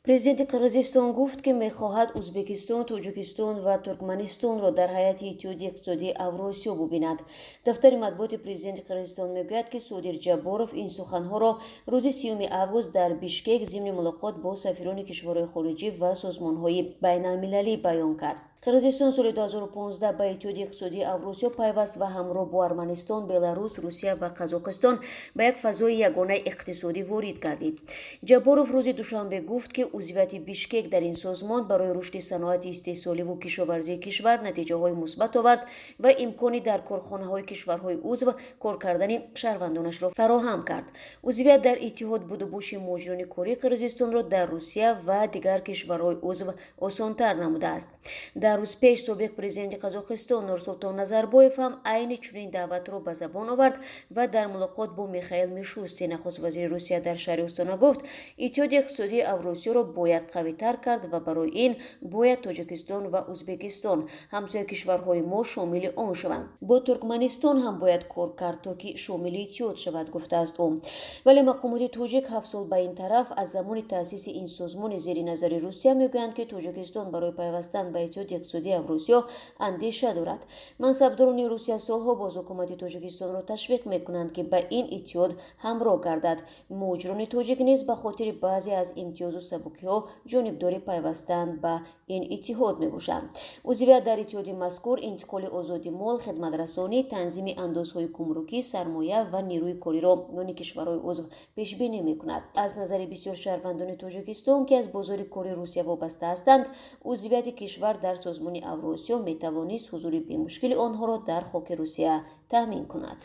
Президенти Қирғизистон гуфт, ки мехоҳад Ӯзбекистон, Тоҷикистон ва Туркманистонро дар ҳайати Иттиҳоди иқтисодии Авросиё бубинад. Дафтари матбуоти президенти Қирғизистон мегӯяд, ки Содир Ҷабборов ин суханҳоро рӯзи 30 август дар Бишкек зимни мулоқот бо сафирони кишварҳои хориҷӣ ва созмонҳои байналмилалӣ баён кард. Қирғизистон соли 2015 ба Иттиҳоди иқтисодии Авросиё пайваст ва ҳамроҳ бо Арманистон, Беларус, Русия ва Қазоқистон ба як фазои ягонаи иқтисодӣ ворид гардид. Ҷабборов рӯзи душанбе гуфт, ки узвияти Бишкек дар ин созмон барои рушди саноати истеҳсоливу кишоварзии кишвар натиҷаҳои мусбат овард ва имкони дар корхонаҳои кишварҳои узв кор кардани шаҳрвандонашро фароҳам кард. Узвият дар иттиҳод будубоши муҳоҷирони кории Қирғизистонро дар Русия ва дигар кишварҳои узв осонтар намудааст. Дар рӯз пеш собиқ президенти Қазоқистон Нурсултон Назарбоев ҳам айни чунин даъватро ба забон овард ва дар мулоқот бо Михаил Мишустин, нахуст вазири Русия, дар шаҳри Остона гуфт, Иттиҳоди иқтисодии Авросиёро бояд қавитар кард ва барои ин бояд Тоҷикистон ва Ӯзбекистон, ҳамсоя кишварҳои мо, шомили он шаванд. Бо Туркманистон ҳам бояд кор кард, то ки шомили иттиҳод шавад, гуфтааст ӯ. Вале мақомоти тоҷик 7 сол ба ин тараф аз замони таъсиси ин созмони зери назари Русия мегӯянд, ки Тоҷикистон барои пайвастан ба Иттиҳоди иқтисодии Авросиё андеша дорад. Мансабдорони Русия солҳо боз ҳукумати Тоҷикистонро ташвиқ мекунанд, ки ба ин иттиҳод ҳамроҳ гардад. Муҳоҷирони тоҷик низ ба хотири баъзе аз имтиёзу сабукиҳо ҷонибдори пайвастан ба ин иттиҳод мебошанд. Узвият дар иттиҳоди мазкур интиқоли озоди мол, хидматрасонӣ, танзими андозҳои гумрукӣ, сармоя ва нерӯи кориро миёни кишварҳои узв пешбинӣ мекунад. Аз назари бисёр шаҳрвандони Тоҷикистон, ки аз бозори кори Русия вобаста ҳастанд, узвияти кишвар дар созмони Авросиё метавонист ҳузури бемушкили онҳоро дар хоки Русия таъмин кунад.